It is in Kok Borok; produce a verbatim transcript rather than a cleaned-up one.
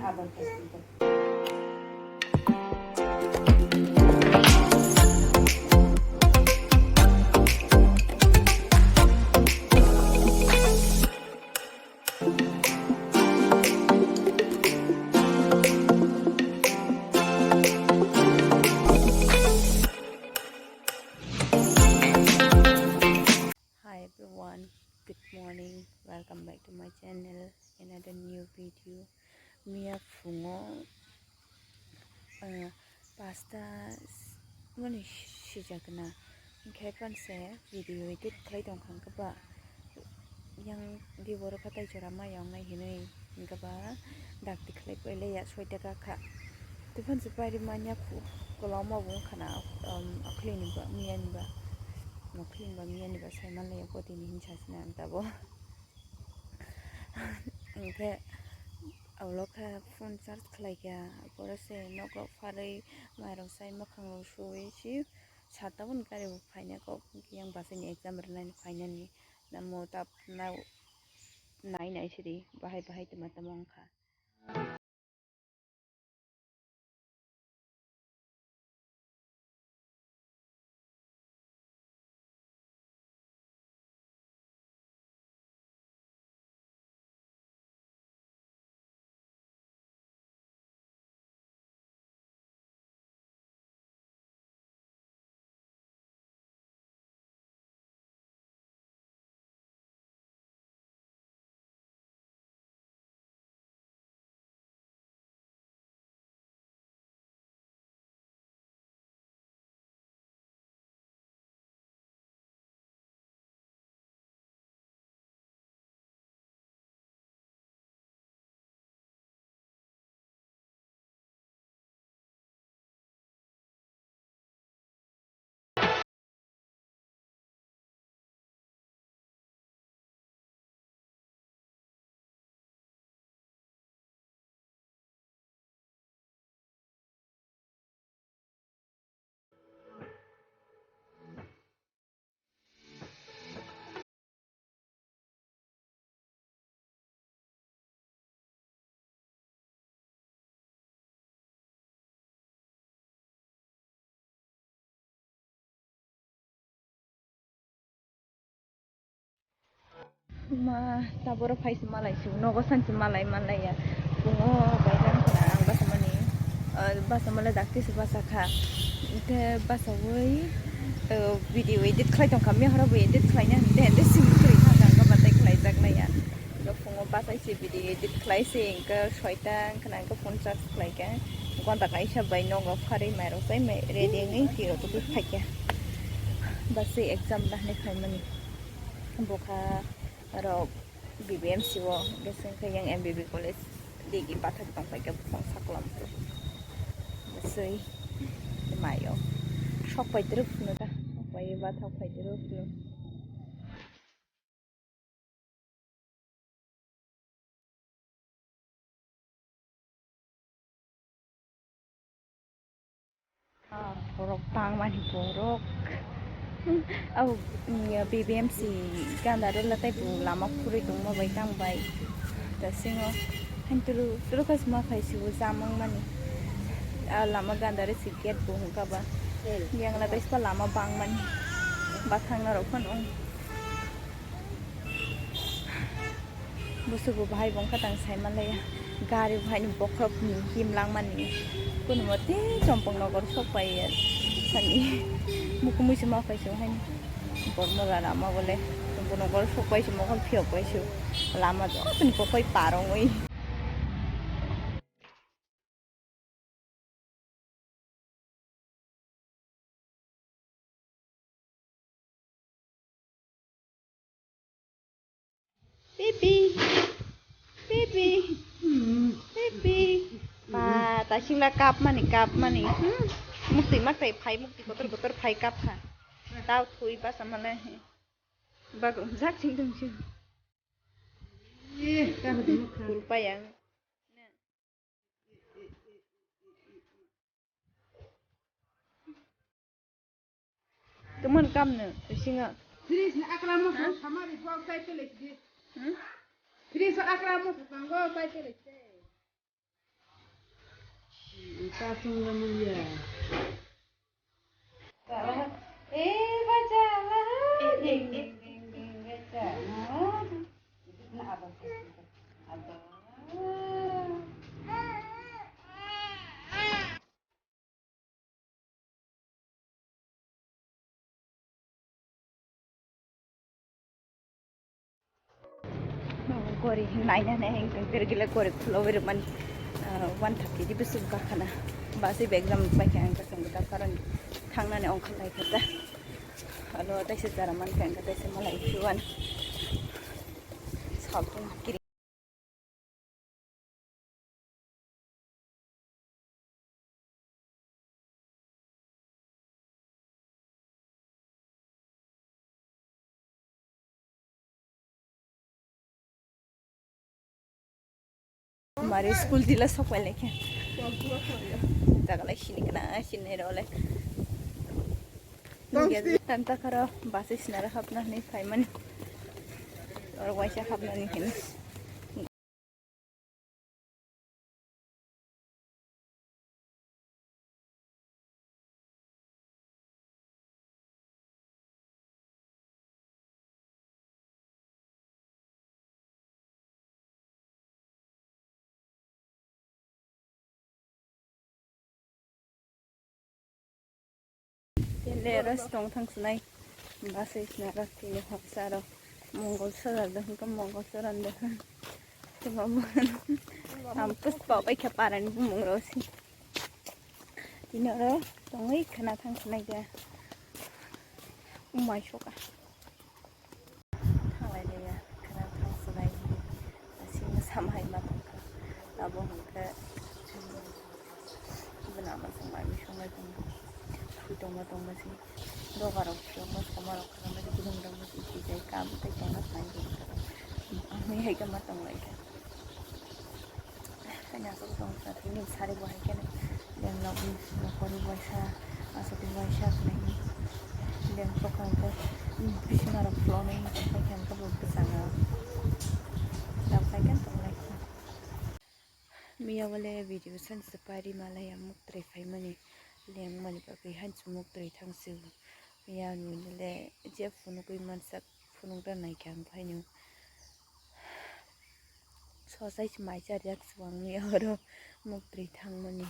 Hi everyone, good morning. Welcome back to my channel. Another new video. Miya phungo, uh, pasta s-, mani sijakna. Hinkhe panse video edit khlai tongkha hinkhe ba yang di borok hatai jora ma yong nai hinui hinkhe ba dakti khlai pailaiya soi taka kha. Tei panse pairi manya khu koloma bo wngkha na, um, okhli ni ba miya ni ba, okhli ni ba miya ni ba sai manlaiya kotini hinsa sina ang tabo. Hinkhe Auloka phone charge khlaikha, borose nogo pharwi mairok sai mwkhang rok suwi si sat taboni gari bo phaina kok yang bwsai ni exam rwnani phainani namo tap nai nai sidi bahai bahai tama tama wngkha. Ma, taboro phai se malai se, nogo san se malai manlai ya. Pungo bai jang khna ang basa mani, ah, basa male dakti se basa kha. Te basa ui, eh, video edit khlai tong kha, me horo bo edit khlai na, de, de, simi khlai kha, ang kha batai khlai jak nai ya. Ga pungo basa se video edit khlai se, ga soita ang khna ang kha phone charge khlai kha. Gonta kaisa bai nogo pharwi mairok sai mai ready wngwi tiro tuku phai kha. Basa exam da hinwi phai mani. Bokha rok B B M C o, hwnkhe yang M B B college digi bathak tongpai khe bokong saklam se. Swi mayo. Sok pai turu phunu ta. Sok pai bathak pai turu phunu. Ah, borok tangmani borok. Abo, mm, ya, B B M C ganda rwla tei bo lama khurui tongma bai tang bai. Da singo hain tulu, tulu kasma phai sibo jamang mani. Ah, lama ganda re si gate bo hwnkha ba. Yang la tei sipa lama bang mani. Bathang narok phano. Busugo bahai bo wngkha tang sai manlaiya. Gari bahai ni bokhorok ni him langmani. Kunumo tei chompong nogor sok pai ya sani. Mukumui se ma pai se bahai ni. Bormo rara ma bole. Chompong nogor sok pai se mokol phiyok pai se. Lama joto ni kokoi parongoi. Pipi. Pipi. Pipi. Ba, ta singla kap mani, kap mani. Hmm. Mukti maktai phai, mukti kotor kotor phai kap kha. Tau thui basa male. Bak jak sing dong sing. Kulpa yang. Teman kam no, bisingo. Fridge ni akra mo samari bo tai pele di. Hmm? Fridge akra mo tango tai pele. Kasung ga mulia. Eh, baca lah. Ding, ding, ding, ding, baca. Nah, apa? Apa? Gori nainani hingke gila gori khulogwi rwmani, ah, one thirty di bwswk kakhana. Basi bag jam bai khe ang kasam kwtal karon thangnani ongkha lai khe ta. Alo taisa jara man khe ang taisa malai phiwan. Saltung kiri. Mari school dila sok pai lekhe. Tagalai sini kana sini role. Tanta karo basi sinara hapna ni paimani. Or waisa hapna ni kene. Tele restaurant thang sunai. Basi sina rok tini hapsa rok. Mongol sora do hingke mongol sora do. Tuma mo. Am puspa bai khe parani bumung rok si. Tini oro tongwi khana thang sunai de. Umai soka. Thanglai de ya khana thang sunai. Asing samai ma tongkha. Abo hingke. Bwna ama song mai misong lai tong. Thui tongma tongma si. Doga rok si, ama soma rok khana mai gudung dong si twi jai kam tai tongna sai gudung dong. Ami hai kama tong lai kha. Kanya sok tong sa tini sari bo hai kene. Yang nok ni nokori waisa, asok ni waisa kene. Yang sok kang ke. Bising arok flow nai ni tong kha khe ang khe bo bwsang a. Tang kha khe tong lai kha. Miya wale video san sapari malaya muk trai phaimani leng mani bagwi hanchu muk trai thangsu. Miya nunile je phunugwi mansak phunukra naikha ang phaino. Sosai se maisa riak swang miya oro muk trai thangmani.